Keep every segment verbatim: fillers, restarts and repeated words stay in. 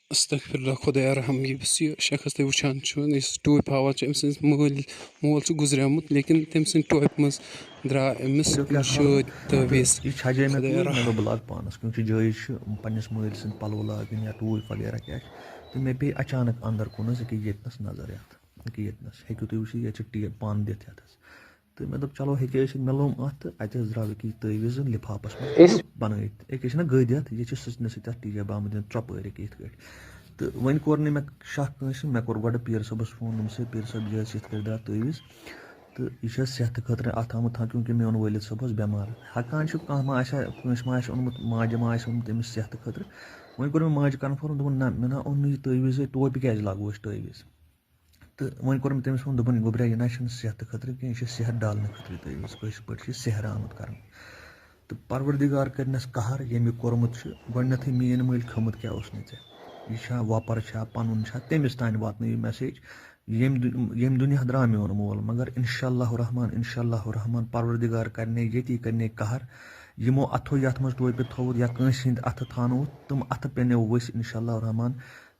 استغفر اللہ، خدایا رحم، یُس یہِ شخص تُہۍ وٕچھان چھِو، یُس ٹوپہِ ہاوان چھِ، أمۍ سٕنٛز مٲلۍ، مول چھُ گُزریومُت، لیکن تٔمۍ سٕنٛدِ ٹوپہِ منٛز درٛاو أمِس شٲدۍ تٲویٖز۔ یہِ چھجے مےٚ توٗرۍ، مےٚ دوٚپ بہٕ لاگہٕ پانَس، کیونکہ جٲیِز چھِ پنٛنِس مٲلۍ سٕنٛدۍ پَلو لاگٕنۍ یا ٹوٗپۍ وغیرہ کیٛاہ چھِ۔ تہٕ مےٚ پیٚیہِ اچانک اَندَر کُن حظ، ییٚکیٛاہ ییٚتنَس نظر یَتھ، ییٚکیٛاہ ییٚتنَس ہیٚکِو تُہۍ وٕچھِتھ، ییٚتہِ چھِ ٹیپ پَن دِتھ یَتھَس۔ تہٕ مےٚ دوٚپ چلو ہیٚکہِ ٲسِتھ، مےٚ لوٚم اَتھ تہٕ اَتہِ حظ درٛاو ییٚکیٛاہ یہِ تٲویٖز لِفافَس منٛز بَنٲیِتھ۔ ییٚکیٛاہ چھِنہ گٔدۍ اَتھ، یہِ چھِ سٕژنہِ سۭتۍ اَتھ ٹیپ بَنٛد دِتھ ژۄپٲرۍ ییٚکیٛاہ یِتھ کٲٹھۍ۔ تہٕ وۄنۍ کوٚر نہٕ مےٚ شک کٲنٛسہِ، مےٚ کوٚر گۄڈٕ پیٖر صٲبَس فون، دوٚپمَس ہے پیٖر صٲب، یہِ حظ یِتھ کٲٹھۍ درٛاو تٲویٖز۔ تہٕ یہِ چھِ اَسہِ صحتہٕ خٲطرٕ اَتھ آمُت تھاونہٕ، کیونکہ میون وٲلِد صٲب اوس بٮ۪مار۔ ہٮ۪کان چھُ کانٛہہ ما آسہِ ہا، کٲنٛسہِ ما آسہِ اوٚنمُت، ماجہِ ما آسہِ اوٚنمُت أمِس صحتہٕ خٲطرٕ۔ وۄنۍ کوٚر مےٚ ماجہِ کنفٲرٕم، دوٚپُن نہ، مےٚ نہ اوٚن نہٕ یہِ تٲویٖزٕے، ٹوپہِ کیٛازِ لاگو أسۍ تٲویٖز؟ تہٕ وۄنۍ کوٚر مےٚ تٔمِس فون، دوٚپُن گوٚبرا، یہِ نہ چھِنہٕ صحتہٕ خٲطرٕ کینٛہہ، یہِ چھِ صحت ڈالنہٕ خٲطرٕ تٲویٖز، کٲشِر پٲٹھۍ چھِ یہِ سحر آمُت کَرنہٕ۔ تہٕ پروردگار کَرِ نَس قہر، ییٚمۍ یہِ کوٚرمُت چھُ۔ گۄڈٕنٮ۪تھٕے میٛٲنۍ مٲلۍ، کھیوٚمُت کیٛاہ اوس نہٕ ژےٚ؟ یہِ چھا وۄپَر چھا، پَنُن چھا، تٔمِس تام واتنٲیِو یہِ message۔ ییٚمہِ دُ-، ییٚمہِ دُنیا درٛاو میون مول، مگر انشاء اللہ الرحمن، انشاء اللہ الرحمن، پروردگار کَرِ نے ییٚتی، کَرِ نے قہر۔ یِمو اَتھو یَتھ منٛز ٹوپہِ تھوٚوُت یا کٲنٛسہِ ہِنٛدِ اَتھٕ تھانوُت، تِم اَتھٕ پیٚنو ؤسۍ انشاء اللہ الرحمن۔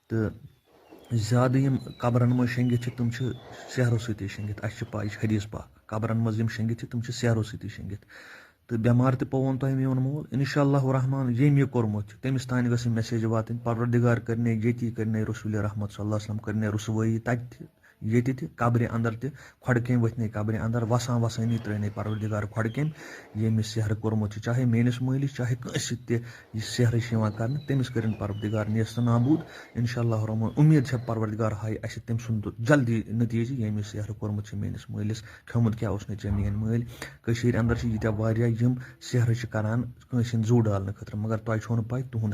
تہٕ زیادٕ یِم قبرَن منٛز شیٚنگِتھ چھِ، تِم چھِ سحرو سۭتی شیٚنگِتھ۔ اَسہِ چھِ پَے، یہِ چھِ حدیث پاک، قبرَن منٛز یِم شیٚنگِتھ چھِ، تِم چھِ سحرو سۭتی شیٚنگِتھ۔ تہٕ بٮ۪مار تہِ پووُن تۄہہِ میون مول، انشاء اللہ الرحمن، ییٚمۍ یہِ کوٚرمُت چھُ، تٔمِس تام گٔژھ یہِ message واتٕنۍ، پروردگار کَرِ نے ییٚتی، کَرِ نے رسول رحمت صلی اللہ علیہ وسلم، کَرِ نے رسوٲیی تَتہِ تہِ، ییٚتہِ تہِ، قبرِ اندر تہِ، کھۄڈٕ کیٚمۍ ؤتھۍ نے قبرِ اندر، وَسان وَسٲنی ترٛٲے نے پروردگار کھۄڈٕ کیٚمۍ، ییٚمۍ یہِ سحر کوٚرمُت چھُ، چاہے میٲنِس مٲلِس، چاہے کٲنٛسہِ تہِ یہِ سحر چھِ یِوان کرنہٕ، تٔمِس کٔرِن پروردگار نیست نابوٗد۔ انشاء اللہ الرحمن، اُمید چھےٚ پروردگار ہایہِ اَسہِ تٔمۍ سُنٛد جلدی نتیٖجہٕ، ییٚمۍ یہِ سحر کوٚرمُت چھُ میٲنِس مٲلِس۔ کھیوٚمُت کیٛاہ اوس نہٕ ژےٚ میٲنۍ مٲلۍ؟ کٔشیٖرِ اندر چھِ ییٖتیٛاہ واریاہ یِم سحر چھِ کران کٲنٛسہِ ہِنٛدۍ زُو ڈالنہٕ خٲطرٕ، مگر تۄہہِ چھو نہٕ پَے تُہُنٛد